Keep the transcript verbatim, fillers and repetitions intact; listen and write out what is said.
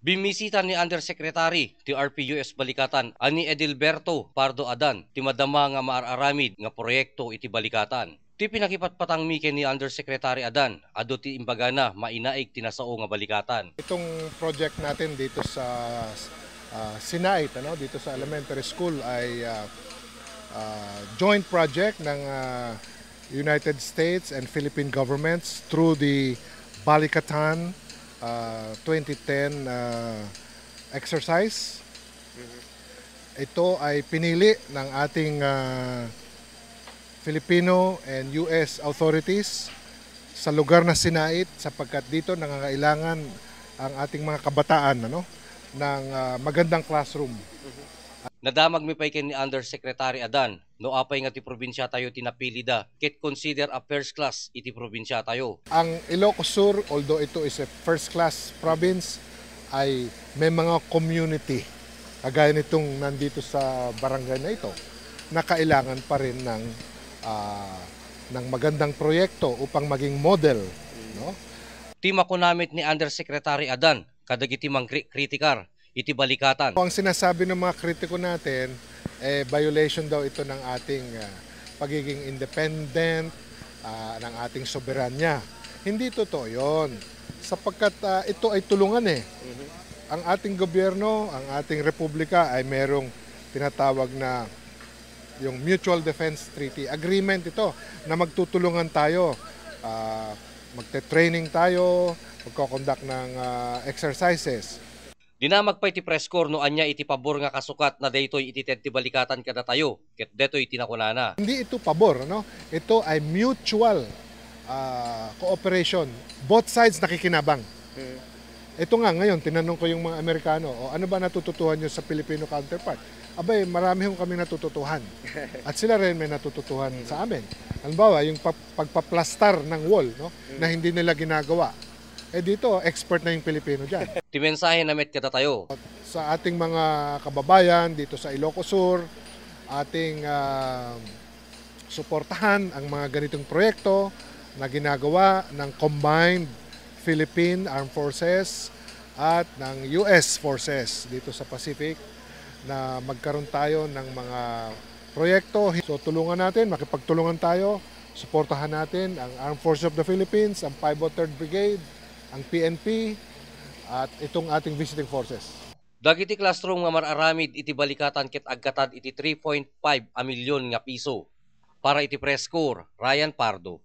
Bimmisita ni Undersecretary ti R P U S Balikatan a ni Edilberto Pardo Adan ti madama nga maar-aramid nga proyekto iti Balikatan. Ti pinakipatpatangmi ken ni Undersecretary Adan, adu ti imbagana mainaig ti nasao nga Balikatan. Itong project natin dito sa, ah, Sinait, ano, dito sa elementary school ay, ah, ah, joint project ng, ah, United States and Philippine governments through the Balikatan, ah, twenty ten, ah, exercise. Ito ay pinili ng ating, ah, Filipino and U S authorities sa lugar na Sinait, sapagkat dito nangangailangan ang ating mga kabataan, ano, ng, ah, magandang classroom. Nadamagmi pay ken ni Undersecretary Adan no apay nga ti probinsiatayo ti napilida ket consider a first class iti probinsiatayo. Ang Ilocos Sur, although ito is a first class province, ay may mga community kagaya nitong nandito sa barangay na ito na kailangan pa rin ng, ah, ng magandang proyekto upang maging model, no? Ti makuna met ni Undersecretary Adan kadagiti mangkri-, kritikar iti Balikatan. Ang sinasabi ng mga kritiko natin, eh, violation daw ito ng ating, ah, pagiging independent, ah, ng ating soberanya. Hindi totoo yon. Sapagkat, ah, ito ay tulungan eh. Ang ating gobyerno, ang ating republika ay merong tinatawag na yung Mutual Defense Treaty Agreement ito na magtutulungan tayo. Ah, magte-training tayo, magko-conduct ng, ah, exercises. Dinamag pay ti press corps no ania iti pabor nga kasukat na daytoy iti ted ti Balikatan kadatayo, ket daytoy ti nakunana. Hindi ito pabor, ano? Ito ay mutual, ah, cooperation. Both sides nakikinabang. Ito nga, ngayon, tinanong ko yung mga Amerikano, "O, ano ba natututuhan nyo sa Filipino counterpart?" Abay, marami hong kami natututuhan. At sila rin may natututuhan sa amin. Halimbawa, yung pag-, pagpaplastar ng wall, no? Na hindi nila ginagawa. Eh, dito, expert na yung Pilipino dyan. Ti mensahe na met kadatayo. Sa ating mga kababayan dito sa Ilocos Sur, ating, ah, suportahan ang mga ganitong proyekto na ginagawa ng Combined Philippine Armed Forces at ng U S Forces dito sa Pacific, na magkaroon tayo ng mga proyekto. So, tulungan natin, makipagtulungan tayo, suportahan natin ang Armed Forces of the Philippines, ang five oh third Brigade, ang P N P, at itong ating visiting forces. Dagiti classroom nga mar-aramid iti Balikatan ket aggatad iti three point five a milyon nga piso. Para iti Press Corps, Ryan Pardo.